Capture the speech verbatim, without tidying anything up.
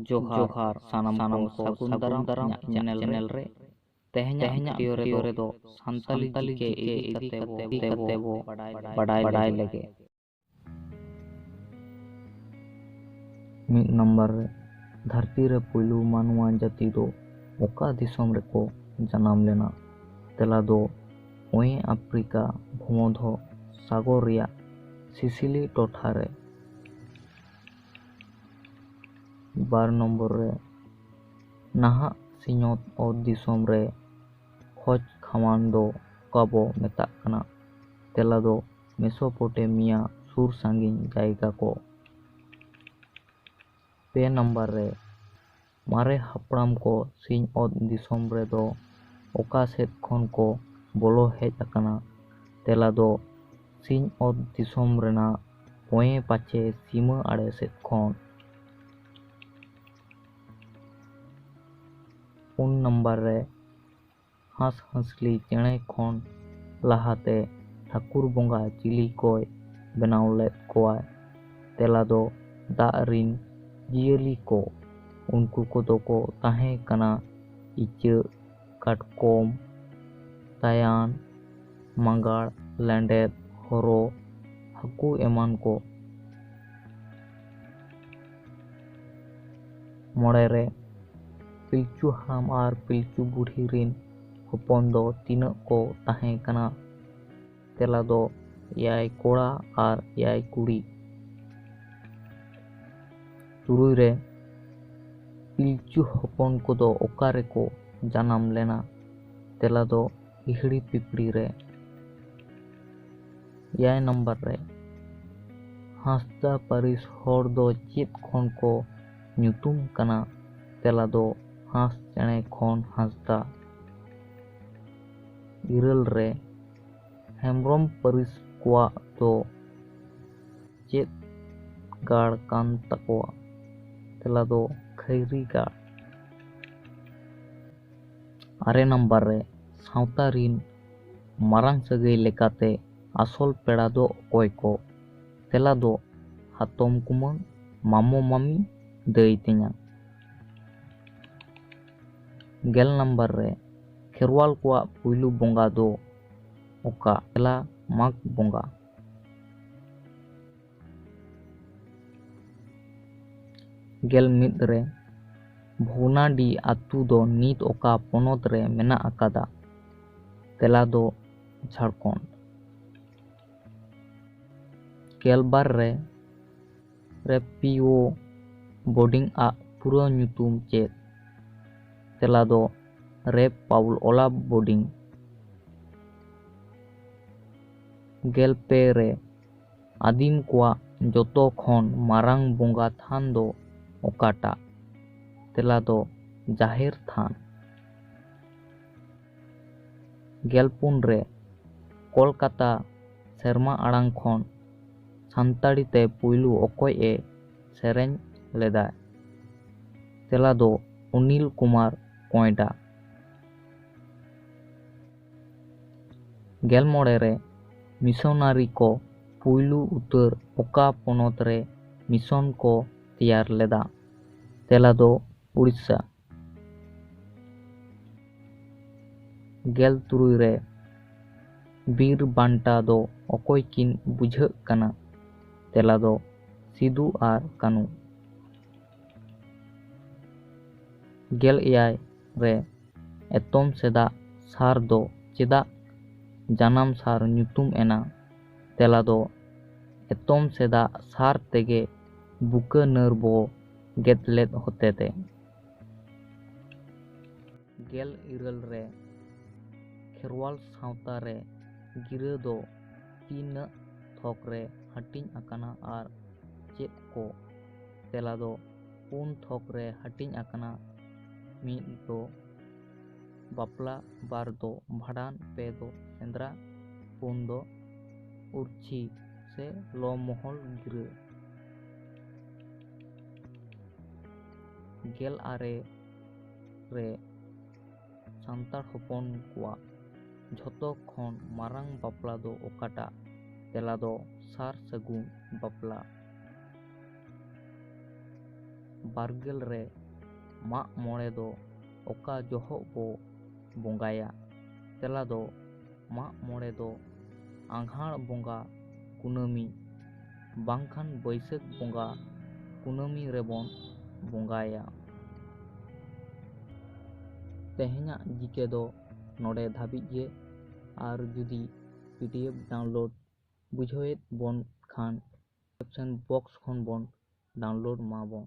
ᱡᱚᱦᱟᱨ ᱥᱟᱱᱟᱢ ᱠᱚ, ᱥᱟᱹᱜᱩᱱ ᱫᱟᱨᱟᱢ ᱤᱧᱟᱹᱜ ᱪᱮᱱᱮᱞ ᱨᱮ᱾ ᱛᱮᱦᱮᱧᱟᱜ ᱵᱷᱤᱰᱤᱭᱳ ᱨᱮᱫᱚ ᱥᱟᱱᱛᱟᱞᱤ ᱡᱤᱠᱮ ᱤᱫᱤ ᱠᱟᱛᱮ ᱵᱚ ᱵᱟᱰᱟᱭ ᱞᱮᱜᱮ᱾ ᱢᱤᱫ ᱱᱟᱢᱵᱟᱨ ᱨᱮ, ᱫᱷᱟᱹᱨᱛᱤ ᱨᱮ ᱯᱩᱭᱞᱩ ᱢᱟᱱᱣᱟ ᱡᱟᱹᱛᱤ ᱫᱚ ᱚᱠᱟ ᱫᱤᱥᱚᱢ ᱨᱮᱠᱚ ᱡᱟᱱᱟᱢ ᱞᱮᱱᱟ? ᱛᱮᱞᱟ ᱫᱚ ᱚᱭᱮᱸ ᱟᱯᱷᱨᱤᱠᱟ ᱵᱷᱩᱢᱚᱫᱷᱚ ᱥᱟᱜᱚᱨ ᱨᱮᱭᱟᱜ ᱥᱤᱥᱤᱞᱤ ᱴᱚᱴᱷᱟ ᱨᱮ᱾ ᱵᱟᱨ ᱱᱚᱢᱵᱚᱨ ᱨᱮ, ᱱᱟᱦᱟᱜ ᱥᱤᱧᱚᱛ ᱚᱛ ᱫᱤᱥᱚᱢ ᱨᱮ ᱠᱷᱚᱡᱽ ᱠᱷᱟᱣᱟᱱ ᱫᱚ ᱚᱠᱟ ᱵᱚ ᱢᱮᱛᱟᱜ ᱠᱟᱱᱟ? ᱛᱮᱞᱟ ᱫᱚ ᱢᱮᱥᱳᱯᱚᱴᱮᱢᱤᱭᱟ ᱥᱩᱨ ᱥᱟᱺᱜᱤᱧ ᱡᱟᱭᱜᱟ ᱠᱚ᱾ ᱯᱮ ᱱᱟᱢᱵᱟᱨ ᱨᱮ, ᱢᱟᱨᱮ ᱦᱟᱯᱲᱟᱢ ᱠᱚ ᱥᱤᱧ ᱚᱛ ᱫᱤᱥᱚᱢ ᱨᱮᱫᱚ ᱚᱠᱟ ᱥᱮᱫ ᱠᱷᱚᱱ ᱠᱚ ᱵᱚᱞᱚ ᱦᱮᱡ ᱟᱠᱟᱱᱟ? ᱛᱮᱞᱟ ᱫᱚ ᱥᱤᱧ ᱚᱛ ᱫᱤᱥᱚᱢ ᱨᱮᱱᱟᱜ ᱯᱚᱭᱮᱸ ᱯᱟᱪᱮ ᱥᱤᱢᱟᱹ ᱟᱲᱮ ᱥᱮᱫ ᱠᱷᱚᱱ᱾ ᱯᱩᱱ ᱱᱟᱢᱵᱟᱨ ᱨᱮ, ᱦᱟᱸᱥᱼᱦᱟᱸᱥᱞᱤ ᱪᱮᱬᱮ ᱠᱷᱚᱱ ᱞᱟᱦᱟᱛᱮ ᱴᱷᱟᱹᱠᱩᱨ ᱵᱚᱸᱜᱟ ᱪᱤᱞᱤ ᱠᱚᱭ ᱵᱮᱱᱟᱣ ᱞᱮᱫ ᱠᱚᱣᱟᱭ? ᱛᱮᱞᱟ ᱫᱚ ᱫᱟᱜ ᱨᱤᱱ ᱡᱤᱭᱟᱹᱞᱤ ᱠᱚ᱾ ᱩᱱᱠᱩ ᱠᱚᱫᱚ ᱠᱚ ᱛᱟᱦᱮᱸ ᱠᱟᱱᱟ ᱤᱪᱟᱹᱜ, ᱠᱟᱴᱠᱚᱢ, ᱛᱟᱭᱟᱱ, ᱢᱟᱸᱜᱟᱲ, ᱞᱮᱸᱰᱮᱫ, ᱦᱚᱨᱚ, ᱦᱟᱹᱠᱩ ᱮᱢᱟᱱ ᱠᱚ᱾ ᱢᱚᱬᱮ ᱨᱮ, ᱯᱤᱞᱪᱩ ᱦᱟᱲᱟᱢ ᱟᱨ ᱯᱤᱞᱪᱩ ᱵᱩᱲᱦᱤ ᱨᱤᱱ ᱦᱚᱯᱚᱱ ᱫᱚ ᱛᱤᱱᱟᱹᱜ ᱠᱚ ᱛᱟᱦᱮᱸ ᱠᱟᱱᱟ? ᱛᱮᱞᱟ ᱫᱚ ᱮᱭᱟᱭ ᱠᱚᱲᱟ ᱟᱨ ᱮᱭᱟᱭ ᱠᱩᱲᱤ᱾ ᱛᱩᱨᱩᱭ ᱨᱮ, ᱯᱤᱞᱪᱩ ᱦᱚᱯᱚᱱ ᱠᱚᱫᱚ ᱚᱠᱟ ᱨᱮᱠᱚ ᱡᱟᱱᱟᱢ ᱞᱮᱱᱟ? ᱛᱮᱞᱟ ᱫᱚ ᱦᱤᱦᱤᱲᱤ ᱯᱤᱯᱤᱲᱤ ᱨᱮ᱾ ᱮᱭᱟᱭ ᱱᱟᱢᱵᱟᱨ ᱨᱮ, ᱦᱟᱸᱥᱫᱟ ᱯᱟᱹᱨᱤᱥ ᱦᱚᱲ ᱫᱚ ᱪᱮᱫ ᱠᱷᱚᱱ ᱠᱚ ᱧᱩᱛᱩᱢ ᱠᱟᱱᱟ? ᱛᱮᱞᱟ ᱫᱚ ᱦᱟᱸᱥ ᱪᱮᱬᱮ ᱠᱷᱚᱱ ᱦᱟᱸᱥᱫᱟ᱾ ᱤᱨᱟᱹᱞ ᱨᱮ, ᱦᱮᱢᱵᱽᱨᱚᱢ ᱯᱟᱹᱨᱤᱥ ᱠᱚᱣᱟᱜ ᱫᱚ ᱪᱮᱫ ᱜᱟᱲ ᱠᱟᱱ ᱛᱟᱠᱚᱣᱟ? ᱛᱮᱞᱟ ᱫᱚ ᱠᱷᱟᱹᱭᱨᱤ ᱜᱟᱲ᱾ ᱟᱨᱮ ᱱᱟᱢᱵᱟᱨ ᱨᱮ, ᱥᱟᱶᱛᱟ ᱨᱤᱱ ᱢᱟᱨᱟᱝ ᱥᱟᱹᱜᱟᱹᱭ ᱞᱮᱠᱟᱛᱮ ᱟᱥᱚᱞ ᱯᱮᱲᱟ ᱫᱚ ᱚᱠᱚᱭ ᱠᱚ? ᱛᱮᱞᱟ ᱫᱚ ᱦᱟᱛᱚᱢ ᱠᱩᱢᱟᱹᱝ, ᱢᱟᱢᱚ ᱢᱟᱢᱤ, ᱫᱟᱹᱭ ᱛᱮᱧᱟᱝ᱾ ᱜᱮᱞ ᱱᱟᱢᱵᱟᱨ ᱨᱮ ᱠᱷᱮᱨᱣᱟᱞ ᱠᱚᱣᱟᱜ ᱯᱩᱭᱞᱩ ᱵᱚᱸᱜᱟ ᱫᱚ ᱚᱠᱟ? ᱛᱮᱞᱟ ᱢᱟᱜᱽ ᱵᱚᱸᱜᱟ᱾ ᱜᱮᱞ ᱢᱤᱫ ᱨᱮ ᱵᱷᱚᱜᱽᱱᱟᱰᱤ ᱟᱹᱛᱩ ᱫᱚ ᱱᱤᱛ ᱚᱠᱟ ᱯᱚᱱᱚᱛ ᱨᱮ ᱢᱮᱱᱟᱜ ᱟᱠᱟᱫᱟ? ᱛᱮᱞᱟ ᱫᱚ ᱡᱷᱟᱲᱠᱷᱚᱸᱰ᱾ ᱜᱮᱞ ᱵᱟᱨ ᱨᱮ ᱨᱮᱯᱤᱭᱳ ᱵᱳᱰᱤᱝ ᱟᱜ ᱯᱩᱨᱟᱹ ᱧᱩᱛᱩᱢ ᱪᱮᱫ? ᱛᱮᱞᱟ ᱫᱚ ᱨᱮᱯ ᱯᱟᱣᱩᱞ ᱚᱞᱟ ᱵᱳᱰᱤᱝ᱾ ᱜᱮᱞ ᱯᱮ ᱨᱮ ᱟᱹᱫᱤᱢ ᱠᱚᱣᱟᱜ ᱡᱚᱛᱚ ᱠᱷᱚᱱ ᱢᱟᱨᱟᱝ ᱵᱚᱸᱜᱟ ᱛᱷᱟᱱ ᱫᱚ ᱚᱠᱟᱴᱟᱜ? ᱛᱮᱞᱟ ᱫᱚ ᱡᱟᱦᱮᱨ ᱛᱷᱟᱱ᱾ ᱜᱮᱞ ᱯᱩᱱ ᱨᱮ ᱠᱳᱞᱠᱟᱛᱟ ᱥᱮᱨᱢᱟ ᱟᱲᱟᱝ ᱠᱷᱚᱱ ᱥᱟᱱᱛᱟᱲᱤ ᱛᱮ ᱯᱩᱭᱞᱩ ᱚᱠᱚᱭ ᱮ ᱥᱮᱨᱮᱧ ᱞᱮᱫᱟ? ᱛᱮᱞᱟ ᱫᱚ ᱚᱱᱤᱞ ᱠᱩᱢᱟᱨ ᱠᱚᱭᱰᱟ᱾ ᱜᱮᱞ ᱢᱚᱬᱮ ᱨᱮ ᱢᱤᱥᱚᱱᱟᱨᱤ ᱠᱚ ᱯᱩᱭᱞᱩ ᱩᱛᱟᱹᱨ ᱚᱠᱟ ᱯᱚᱱᱚᱛ ᱨᱮ ᱢᱤᱥᱚᱱ ᱠᱚ ᱛᱮᱭᱟᱨ ᱞᱮᱫᱟ? ᱛᱮᱞᱟ ᱫᱚ ᱩᱲᱤᱥᱥᱟ᱾ ᱜᱮᱞ ᱛᱩᱨᱩᱭ ᱨᱮ ᱵᱤᱨ ᱵᱟᱱᱴᱟ ᱫᱚ ᱚᱠᱚᱭ ᱠᱤᱱ ᱵᱩᱡᱷᱟᱹᱜ ᱠᱟᱱᱟ? ᱛᱮᱞᱟ ᱫᱚ ᱥᱤᱫᱩ ᱟᱨ ᱠᱟᱹᱱᱩ᱾ ᱜᱮᱞ ᱮᱭᱟᱭ ᱨᱮ ᱮᱛᱚᱢ ᱥᱮᱫᱟᱜ ᱥᱟᱨ ᱫᱚ ᱪᱮᱫᱟᱜ ᱡᱟᱱᱟᱢ ᱥᱟᱨ ᱧᱩᱛᱩᱢ ᱮᱱᱟ? ᱛᱮᱞᱟ ᱫᱚ ᱮᱛᱚᱢ ᱥᱮᱫᱟᱜ ᱥᱟᱨ ᱛᱮᱜᱮ ᱵᱩᱠᱟᱹ ᱱᱟᱹᱨ ᱵᱚ ᱜᱮᱫ ᱞᱮᱫ ᱦᱚᱛᱮᱛᱮ᱾ ᱜᱮᱞ ᱤᱨᱟᱹᱞ ᱨᱮ ᱠᱷᱮᱨᱣᱟᱞ ᱥᱟᱶᱛᱟ ᱨᱮ ᱜᱤᱨᱟᱹ ᱫᱚ ᱛᱤᱱᱟᱹᱜ ᱛᱷᱚᱠ ᱨᱮ ᱦᱟᱹᱴᱤᱧ ᱟᱠᱟᱱᱟ ᱟᱨ ᱪᱮᱫ ᱠᱚ? ᱛᱮᱞᱟ ᱫᱚ ᱯᱩᱱ ᱛᱷᱚᱠ ᱨᱮ ᱦᱟᱹᱴᱤᱧ ᱟᱠᱟᱱᱟ᱾ ᱢᱤᱫ ᱫᱚ ᱵᱟᱯᱞᱟ, ᱵᱟᱨ ᱫᱚ ᱵᱷᱟᱸᱰᱟᱱ, ᱯᱮ ᱫᱚ ᱥᱮᱸᱫᱽᱨᱟ, ᱯᱩᱱ ᱫᱚ ᱩᱨᱪᱷᱤ ᱥᱮ ᱞᱚ ᱢᱚᱦᱚᱞ ᱜᱤᱨᱟᱹ᱾ ᱜᱮᱞ ᱟᱨᱮ ᱨᱮ ᱥᱟᱱᱛᱟᱲ ᱦᱚᱯᱚᱱ ᱠᱚᱣᱟᱜ ᱡᱷᱚᱛᱚ ᱠᱷᱚᱱ ᱢᱟᱨᱟᱝ ᱵᱟᱯᱞᱟ ᱫᱚ ᱚᱠᱟᱴᱟᱜ? ᱛᱮᱞᱟ ᱫᱚ ᱥᱟᱨ ᱥᱟᱹᱜᱩᱱ ᱵᱟᱯᱞᱟ᱾ ᱵᱟᱨᱜᱮᱞ ᱨᱮ ᱢᱟᱜ ᱢᱚᱬᱮ ᱫᱚ ᱚᱠᱟ ᱡᱚᱦᱚᱜ ᱵᱚ ᱵᱚᱸᱜᱟᱭᱟ? ᱛᱮᱞᱟ ᱫᱚ ᱢᱟᱜ ᱢᱚᱬᱮ ᱫᱚ ᱟᱸᱜᱷᱟᱲ ᱵᱚᱸᱜᱟ ᱠᱩᱱᱟᱹᱢᱤ ᱵᱟᱝᱠᱷᱟᱱ ᱵᱟᱹᱭᱥᱟᱹᱠᱷ ᱵᱚᱸᱜᱟ ᱠᱩᱱᱟᱹᱢᱤ ᱨᱮᱵᱚᱱ ᱵᱚᱸᱜᱟᱭᱟ᱾ ᱛᱮᱦᱮᱧᱟᱜ ᱡᱤᱠᱮ ᱫᱚ ᱱᱚᱰᱮ ᱫᱷᱟᱹᱵᱤᱡ ᱜᱮ᱾ ᱟᱨ ᱡᱩᱫᱤ ᱯᱤ ᱰᱤ ᱮᱯᱷ ᱰᱟᱣᱩᱱᱞᱳᱰ ᱵᱩᱡᱷᱟᱹᱣᱮᱫ ᱵᱚᱱ ᱠᱷᱟᱱ, ᱰᱤᱥᱠᱨᱤᱯᱥᱚᱱ ᱵᱚᱠᱥ ᱠᱷᱚᱱ ᱵᱚᱱ ᱰᱟᱣᱩᱱᱞᱳᱰ ᱢᱟᱵᱚᱱ᱾